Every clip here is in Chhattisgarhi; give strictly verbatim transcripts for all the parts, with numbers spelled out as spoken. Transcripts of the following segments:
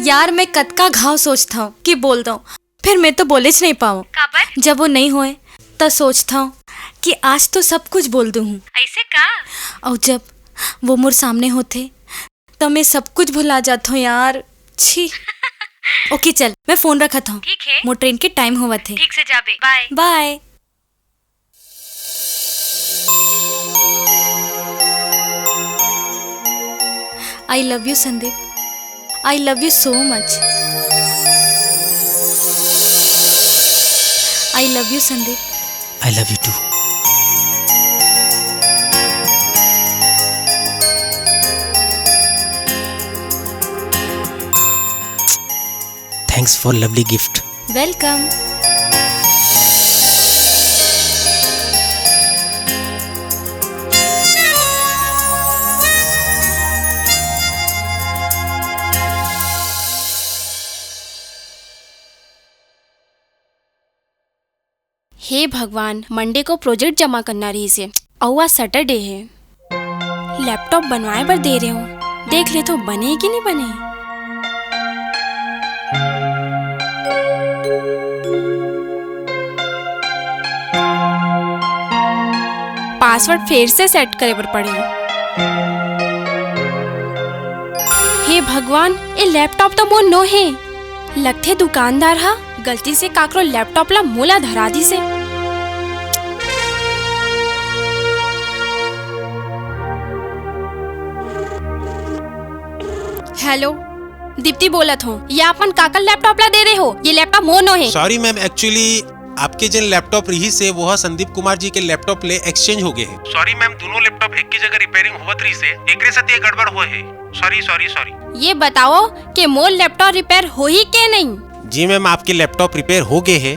यार, मैं कतका घाव सोचथंव कि बोल दंव, फिर मैं तो बोलेच नहीं पावंव। काबर? जब वो नहीं होय, त सोचथंव कि आज तो सब कुछ बोल दूं हूँ। ऐसे का? अउ जब वो मोर सामने होथे, त मैं सब कुछ भुला जाथंव यार। छी। ओके, चल, मैं फोन रखत हंव। ठीक है। मोर ट्रेन के टाइम होवत हे। ठीक से जाबे। बाय। बाय। I love you, Sandeep. I love you so much। I love you, Sandeep. I love you too। Thanks for lovely gift। Welcome। हे भगवान, मंडे को प्रोजेक्ट जमा करना रहिस हे, अउ आज सैटरडे हे। लैपटॉप बनवाए बर दे रहे हो, देख लेथंव बने कि नहीं बने। पासवर्ड फेर से सेट करे बर पड़ही। हे भगवान, ये लैपटॉप तो मोर नो हे। लगथे दुकानदार ह गलती से काकरो लैपटॉप ला मोला धरा दिस हे। हेलो, दीप्ति बोलत हंव। ये आप मन काकर लैपटॉप ला दे रहे हो? ये लैपटॉप मोर नो हे। सॉरी मैम, एक्चुअली आपके जेन लैपटॉप रिहिस हे, वो ह संदीप कुमार जी के लैपटॉप ले एक्सचेंज हो गए हे। सॉरी मैम, दोनों लैपटॉप एक ही जगह रिपेयरिंग होवत रिहिस हे, एकरे सेती ये गड़बड़ होए हे। Sorry, sorry, sorry. ये बताओ कि मोर लैपटॉप रिपेयर होही के नहीं? जी मैम, आपके लैपटॉप रिपेयर हो गए हे।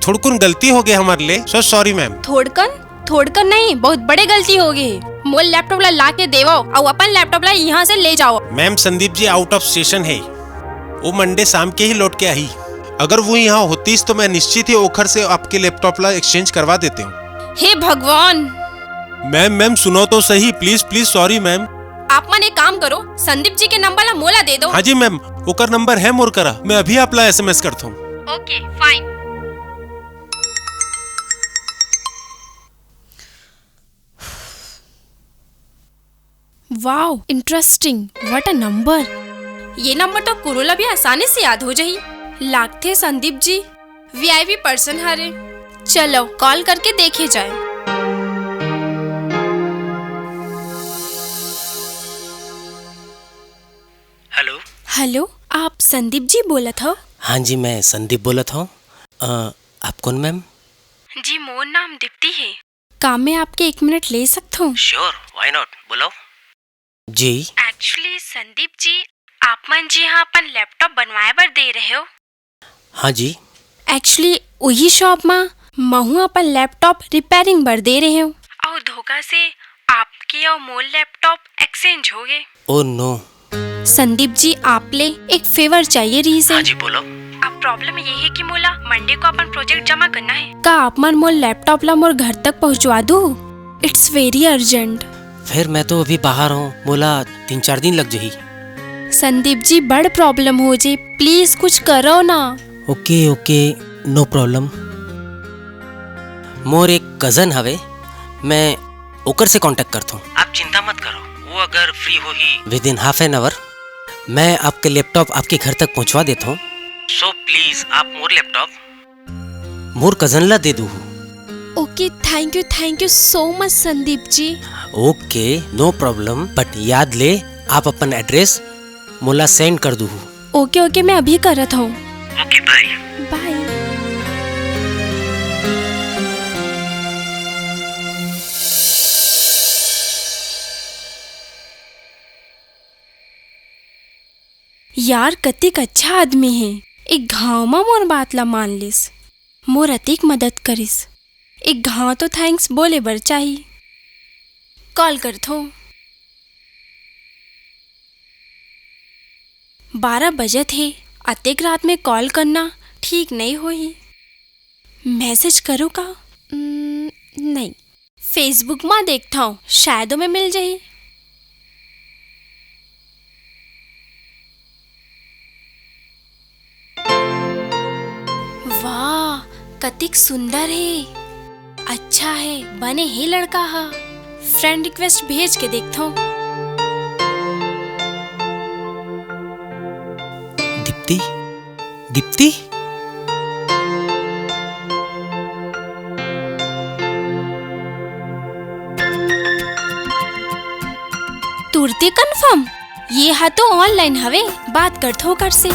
थोड़कुन गलती हो गए हमर ले, so sorry मैम। थोड़कन? थोड़कन नहीं, बहुत बड़े गलती हो गए हे। मोर लैपटॉप ला ला के देवो अउ अपन लैपटॉप ला यहाँ से ले जाओ। Ma'am, Sandeep ji out of station हे, वो मंडे शाम के ही लौट के आही। अगर वो यहाँ होतीस तो मैं निश्चित ही ओखर से आपके लैपटॉप ला एक्सचेंज करवा देते हूँ। हे भगवान! मैम, मैम, सुनो तो सही, प्लीज, प्लीज, सॉरी मैम। आप मन एक काम करो, संदीप जी के नंबर ला मोला दे दो। हाँ जी मैम, ओकर नंबर है मोर करा, मैं अभी आप ला एसएमएस करता हूँ। Okay, fine. Wow, interesting, what a number। ये नंबर तो कोनो ला भी आसानी से याद हो जाही। लागथे संदीप जी वीआईपी पर्सन हरे। चलो, कॉल करके देखे जाए। हेलो। हेलो, आप संदीप जी बोलत हव? हाँ जी, मैं संदीप बोलत हूँ। अ, आप कौन मैम? जी, मोर नाम दीप्ति हे। का मैं आपके एक मिनट ले सकत हूँ? श्योर, व्हाई नॉट, बोलो। जी। एक्चुअली संदीप जी, आप मन जी हाँ अपन लैपटॉप बनवाए बर दे रहे हो? हाँ जी। एक्चुअली उही शॉप मा महू अपन लैपटॉप रिपेयरिंग बर दे रहे हो। अउ धोखा से आपके अउ मोर लैपटॉप एक्सचेंज हो गए। Oh no. संदीप जी, आप ले एक फेवर चाहिए रहिस हे। हाँ जी, बोलो। अब प्रॉब्लम ये हे कि मोला मंडे को अपन प्रोजेक्ट जमा करना हे। का आप मन मोर लैपटॉप ला मोर घर तक पहुंचवा दू? It's very urgent। फिर मैं तो अभी बाहर हूँ, मोला तीन चार दिन लग जाही। संदीप जी, बड़ प्रॉब्लम हो जाही, प्लीज कुछ करो ना। ओके, ओके, नो प्रॉब्लम। मोर एक कजन हवे, मैं ओकर से कॉन्टैक्ट करत हूँ। आप चिंता मत करो, वो अगर फ्री होही within half an hour, मैं आपके लैपटॉप आपके घर तक पहुँचवा देत हूँ। So प्लीज आप मोर लैपटॉप मोर कजन ला दे दूहू। Okay, thank you, thank you so much Sandeep ji. Okay, no problem, but याद ले आप अपन एड्रेस मोला सेंड कर दूहू। ओके, ओके, मैं अभी करत हूँ। ओके, बाय। बाय। यार, कतिक अच्छा आदमी हे। एक घांव म मोर बात ला मान लिस, मोर अतिक मदद करिस। एक घांव तो थैंक्स बोले बर चाही। कॉल करथों। बारह बजत हे, अतेक रात में कॉल करना ठीक नइ होही। मैसेज करो का? उम, नहीं। Facebook मा देखथंव, शायद ओमे मिल जाही। कतिक सुंदर हे, अच्छा हे, बने हे लड़का ह। फ्रेंड रिक्वेस्ट भेज के देखथों। दीप्ति, दीप्ति। तुरते कन्फर्म। ये हा तो ऑनलाइन हवे, बात करथों ओकर से।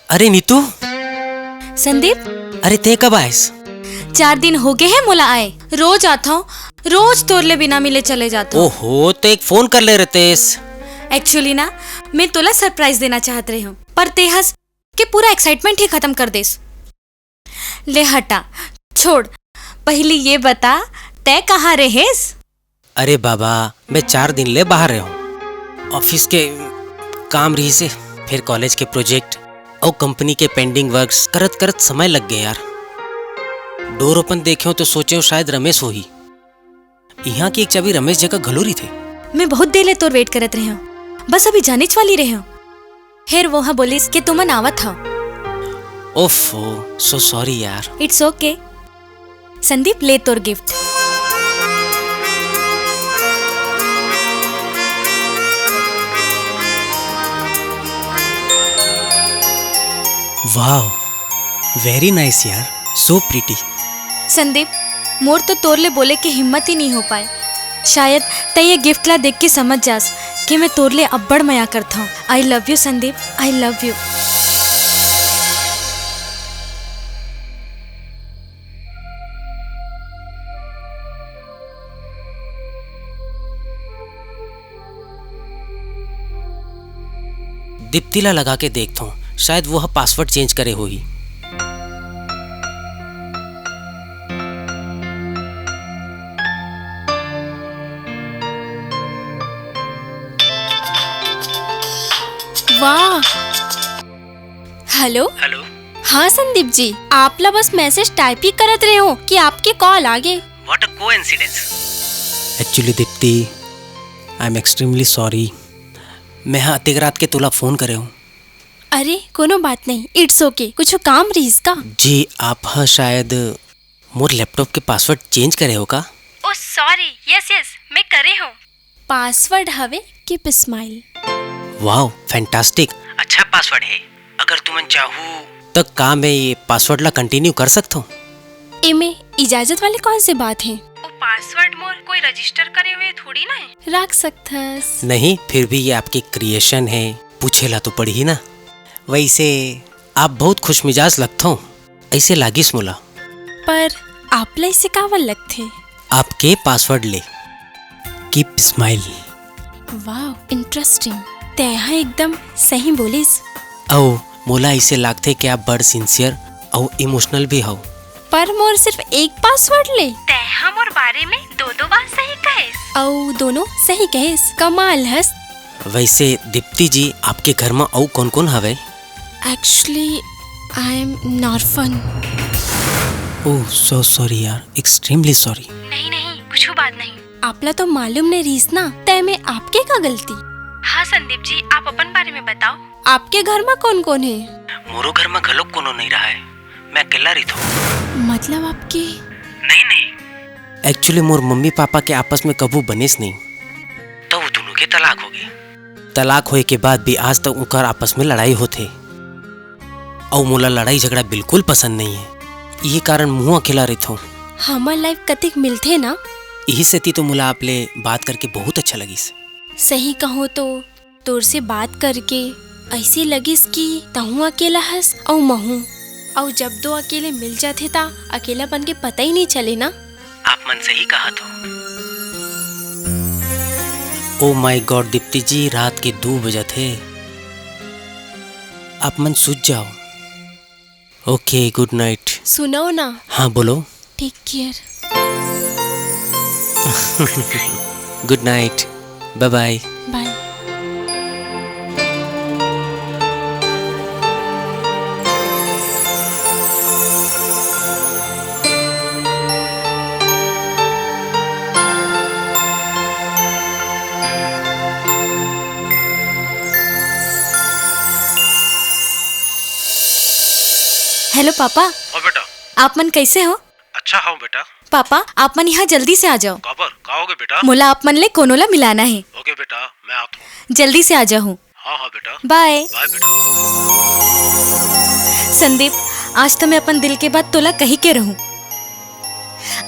अरे नीतू। संदीप। अरे तैं कब आएस? चार दिन हो गे हे मोला आए। रोज आथों, रोज तोर ले बिना मिले चले जाथों। ओहो, तो एक फोन कर ले रहतेस। Actually ना, मैं तोला सरप्राइज देना चाहत रहेंव, पर तैं हस के पूरा एक्साइटमेंट ही खतम कर देस। ले हटा, छोड़। पहिली ये बता, तैं कहाँ रहेस? अरे बाबा, मैं चार दिन ले बाहर रहेंव। ऑफिस के काम रहिसे, फेर कॉलेज के प्रोजेक्ट अउ कंपनी के पेंडिंग वर्क्स करत करत समय लग गे यार। डोर ओपन देखेंव तो सोचेंव शायद रमेश होही। इहाँ के एक चाबी रमेश जगह घलो रहिथे। मैं बहुत देर ले तोर वेट करत रहेंव, बस अभी जानेच वाली रहेंव। फेर वो हा बोलिस के तुमन आवत हव। ओफो, so sorry यार। It's okay। संदीप, ले तोर गिफ्ट। Wow, very nice यार, so pretty। संदीप, मोर तो तोर ले बोले के हिम्मत ही नहीं हो पाए। शायद तैं ये गिफ्ट ला देख के समझ जास कि मैं तोर ले अब्बड़ मया करथंव। I love you Sandeep, I love you। Deepti ला लगा के देखथंव, शायद वो ह पासवर्ड चेंज करे होही। वाह। हेलो। हेलो। हाँ संदीप जी, आप ला बस मैसेज टाइप ही करत रहेंव कि आपके कॉल आ गे। What a coincidence। Actually Deepti, I am extremely sorry। मैं हा अतेक रात के तोला फोन करेंव। अरे कोनो बात नहीं, it's okay। कुछ काम रहिस का? जी, आप हा शायद मोर लैपटॉप के पासवर्ड चेंज करे हव का? Oh sorry, yes yes, मैं करे हंव। पासवर्ड हवे keep smile। Wow, fantastic। अच्छा पासवर्ड हे। अगर तुमन चाहू त का मैं ये पासवर्ड ला कंटिन्यू कर सकथंव? एमे इजाजत वाले कौन से बात हे? वो पासवर्ड मोर कोई रजिस्टर करे हुए थोड़ी ना हे। रख सकथस। नहीं, फिर भी ये आपकी क्रिएशन हे, पूछे ला तो पड़ही ना। वैसे आप बहुत खुशमिजाज लगथव, ऐसे लागिस मोला। पर आप ला ऐसे काबर लगथे? आपके पासवर्ड ले। Keep smile। Wow, interesting। तैं हा एकदम सही बोलिस। अउ मोला ऐसे लागथे कि आप बड़ सिंसियर अउ इमोशनल भी हव। पर मोर सिर्फ एक पासवर्ड ले। तैं हा मोर बारे में दो दो बार सही कहेस। अउ दोनों सही कहेस। कमाल हस। वैसे दीप्ति जी, आपके घर म अउ कौन कौन हवे? Actually, I am an orphan। Oh, so sorry यार, extremely sorry। नहीं नहीं, कुछ बात नहीं। आपला तो मालूम नहीं रहिस ना, तय में आपके का गलती? हाँ संदीप जी, आप अपन बारे में बताओ। आपके घर में कौन कौन है? मोरो घर में घलोक कोनो नहीं रहा है, मैं अकेला रहिथो। मतलब आपके? नहीं नहीं, actually मोर मम्मी पापा के आपस में कभू बनेस नहीं, तो वो दोनों के तलाक हो गए। तलाक होए के बाद भी आज तक उनकर आपस में लड़ाई होथे, अउ मोला लड़ाई झगड़ा बिल्कुल पसंद नहीं है। यही कारण मुँह अकेला रहिथो। हमर लाइफ कतिक मिलथे ना। यही सेती तो मोला आप ले बात करके बहुत अच्छा लगिस। सही कहूँ तो तोर से बात करके ऐसे लगिस कि तहूँ अकेला हस अउ महूँ। अउ जब दो अकेले मिल जाथे ता अकेलापन के पता ही नहीं चले ना। आप मन सही कहत हो। ओ माय गॉड दीप्ति जी, रात के दू बजत हे, आप मन सूत जाओ। Okay, good night. सुनो ना। हाँ, बोलो। Take care. Good night, bye bye. Bye. Hello पापा। हाँ बेटा। आप मन कैसे हो? अच्छा हूँ बेटा। पापा, आप मन यहाँ जल्दी से आ जाओ। काबर? का होगे बेटा? मोला आप मन ले कोनो ला मिलाना हे। ओके बेटा, मैं आत हूँ। जल्दी से आ जाहूँ। हाँ हाँ बेटा। बाय। बाय बेटा। संदीप, आज तो मैं अपन दिल के बात तोला कही के रहूँ।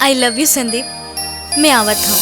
आई लव यू संदीप, मैं आवत हूँ।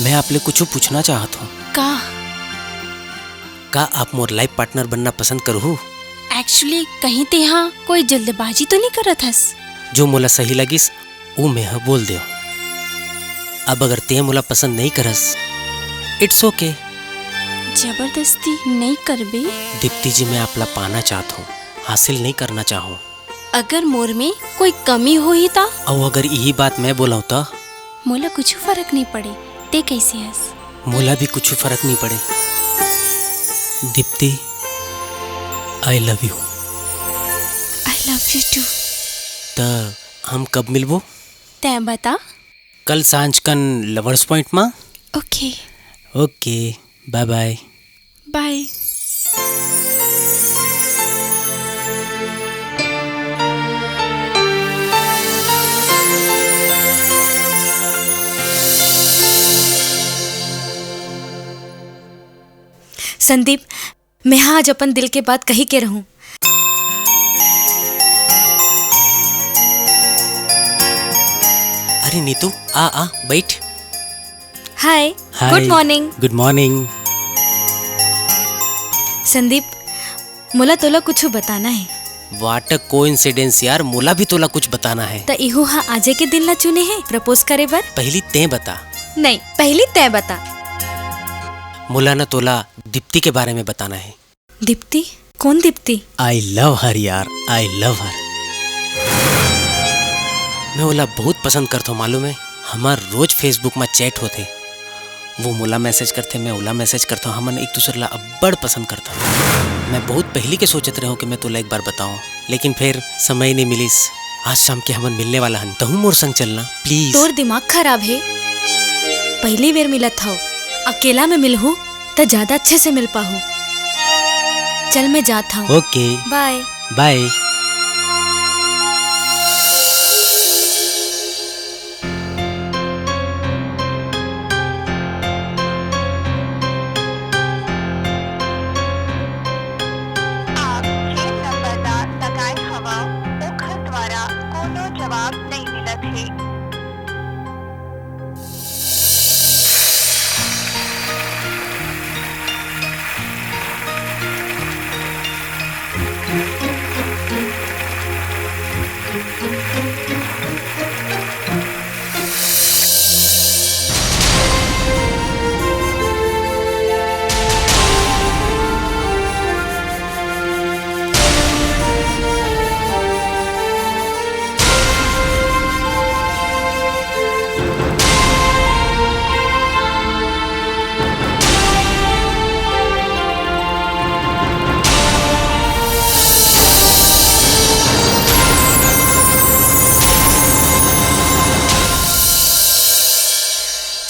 मैं आप ले कुछ पूछना चाहत हूँ। का? का आप मोर लाइफ पार्टनर बनना पसंद करहू? एक्चुअली कहीं तेहा कोई जल्दबाजी तो नहीं करत हस? जो मोला सही लगिस, वो मैं ह बोल देव। अब अगर ते मोला पसंद नहीं करस, इट्स ओके। जबरदस्ती नहीं करबे। दीप्ति जी, मैं आपला पाना चाहत हूँ, हासिल नहीं करना चाहूँ। अगर मोर में कोई कमी होही ता? अउ अगर यही बात मैं बोलव ता? मोला कुछ फर्क नहीं पड़े, ते कैसे हस? मोला भी कुछ फर्क नहीं पड़े। Deepti, I love you. I love you too. त हम कब मिलबो? तैं बता। कल सांझ कन लवर्स पॉइंट मा। ओके। ओके, बाय बाय। बाय। संदीप, मैं हा आज अपन दिल के बात कही के रहूं। अरे नीतू, आ, आ, बैठ। हाय। हाय। गुड मॉर्निंग। गुड मॉर्निंग। संदीप, मोला तोला कुछ बताना है। What a coincidence यार, मोला भी तोला कुछ बताना है। त इहू हा आजे के दिन ला चुने है प्रपोज करे बर। पहली तैं बता। नहीं, पहली तैं बता। मोला ना तोला दीप्ति के बारे में बताना है। दीप्ति? कौन दीप्ति? I love her यार, I love her। मैं ओला बहुत पसंद करथों, मालूम है? हमार रोज Facebook मा चैट होथे। वो मोला मैसेज करथे, मैं ओला मैसेज करथों। हमन एक दूसर ला अब्बड़ पसंद करथन। मैं बहुत पहली के सोचत रहूं कि मैं तोला एक बार बताऊं, लेकिन फिर समय नहीं मिलिस। आज शाम के हमन मिलने वाला हन, तहूं मोर संग चलना प्लीज। तोर दिमाग खराब है, पहली बेर मिलत हव, अकेला में मिलहू त ज्यादा अच्छे से मिल पाहू। चल मैं जात हूँ। ओके। बाय। बाय। आप जेन नंबर ला लगाए हवव, ओखर द्वारा कोनो जवाब नइ मिलत हे।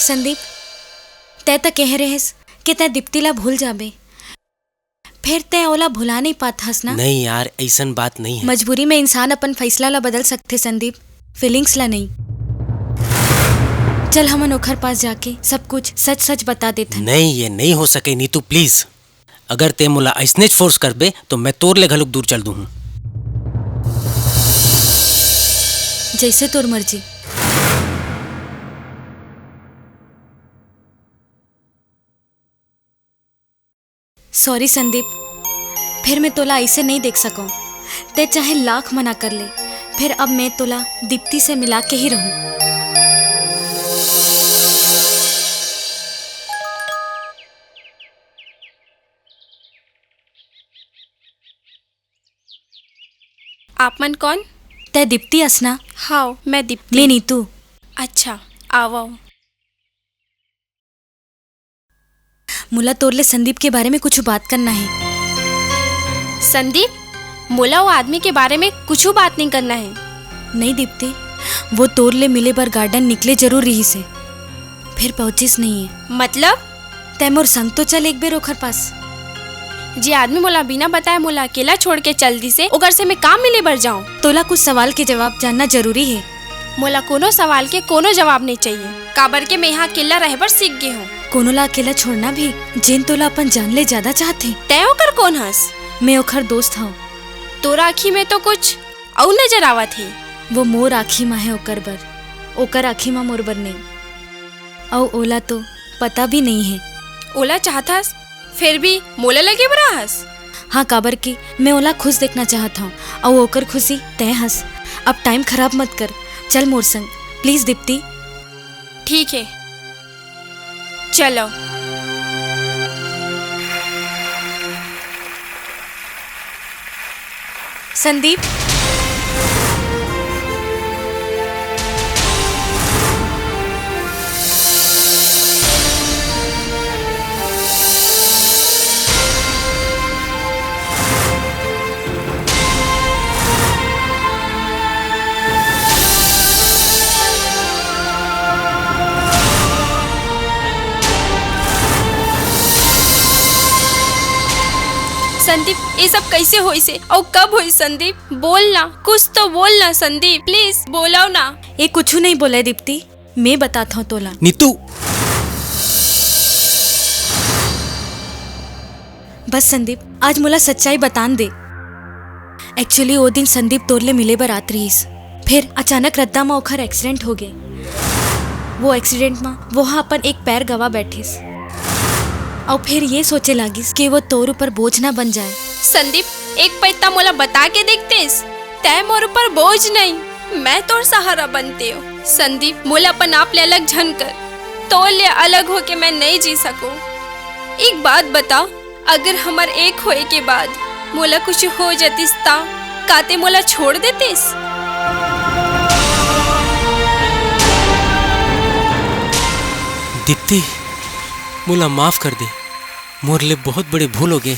संदीप, तैं त कहे रहेस कि तैं दीप्ति ला भूल जाबे, फेर तैं ओला भुला नइ पात हस ना? नहीं यार, अइसन बात नहीं है। मजबूरी में इंसान अपन फैसला ला बदल सकथे संदीप, feelings ला नहीं। चल, हमन ओखर पास जाके सब कुछ सच-सच बता देथन। नहीं, ये नहीं हो सके नीतू, please। अगर तैं मोला अइसनेच force करबे, तो मैं तोर ले घलोक दूर चल दूहूँ। जइसे तोर मर्जी। Sorry संदीप, फेर मैं तोला अइसे नइ देख सकंव। तैं चाहे लाख मना कर ले, फेर अब मैं तोला दीप्ति से मिला के ही रहूं। आप मन कौन? तैं दीप्ति अस ना? हाव, मैं दीप्ति। मैं नीतू। अच्छा, आवव। मोला तोर ले संदीप के बारे में कुछ बात करना हे। संदीप, मोला वो आदमी के बारे में कुछ बात नहीं करना हे। नहीं दीप्ति, वो तोर ले मिले बर garden निकले जरूर रहिस हे, फेर पहुंचिस नहीं हे। मतलब? तैं मोर संग तो चल एक बेर ओखर पास। जे आदमी मोला बिना बताए मोला अकेला छोड़ के चल दिस हे, ओकर से मैं का मिले बर जाऊं? तोला कुछ सवाल के जवाब जानना जरूरी हे। मोला कोनो सवाल के कोनो जवाब नहीं चाहिए, काबर के मैं यहाँ अकेला रहे बर सीख गे हूँ। कोनो ला अकेला छोड़ना भी, जेन तोला अपन जान ले ज्यादा चाहथे। तैं ओकर कौन हस? मैं ओखर दोस्त हूँ। तोरा आँखी में तो कुछ अउ नजर आवत हे। वो मोर आँखी मा हे ओकर बर, ओकर आँखी मा मोर बर नहीं। अउ ओला तो पता भी नहीं हे। ओला चाहत हस, फेर भी मोला लगे बर आहस? हाँ, काबर कि मैं ओला खुश देखना चाहत हूँ, अउ ओकर खुशी तैं हस। अब time खराब मत कर, चल मोर संग, please दीप्ति। ठीक हे, चलो। संदीप। संदीप, ये सब कैसे होइस हे? अउ कब होइस संदीप? बोल ना, कुछ तो बोल ना संदीप, please बोलव ना। ये कुछ नहीं बोले दीप्ति, मैं बतात हूँ तोला। नीतू। बस संदीप, आज मोला सच्चाई बतान दे। Actually, वो दिन संदीप तोर ले मिले बर आत रहिस, फिर अचानक रद्दा म ओखर accident हो गे। वो accident म वो हा अपन एक पैर गवा बैठिस, अउ फिर ये सोचे लागिस कि वो तोर ऊपर बोझ ना बन जाए। संदीप, एक पइत त मोला बता के देखतेस, तै मोर ऊपर बोझ नहीं, मैं तोर सहारा बनतेव। संदीप, मोला अपन आप ले अलग झन कर, तोर ले अलग होके मैं नहीं जी सकूं। एक बात बता, अगर हमर एक होए के बाद मोला कुछ हो जतिस ता, का तै मोला छोड़ देतिस? दीप्ति, मोला माफ कर दे, मोर ले बहुत बड़े भूल हो गे।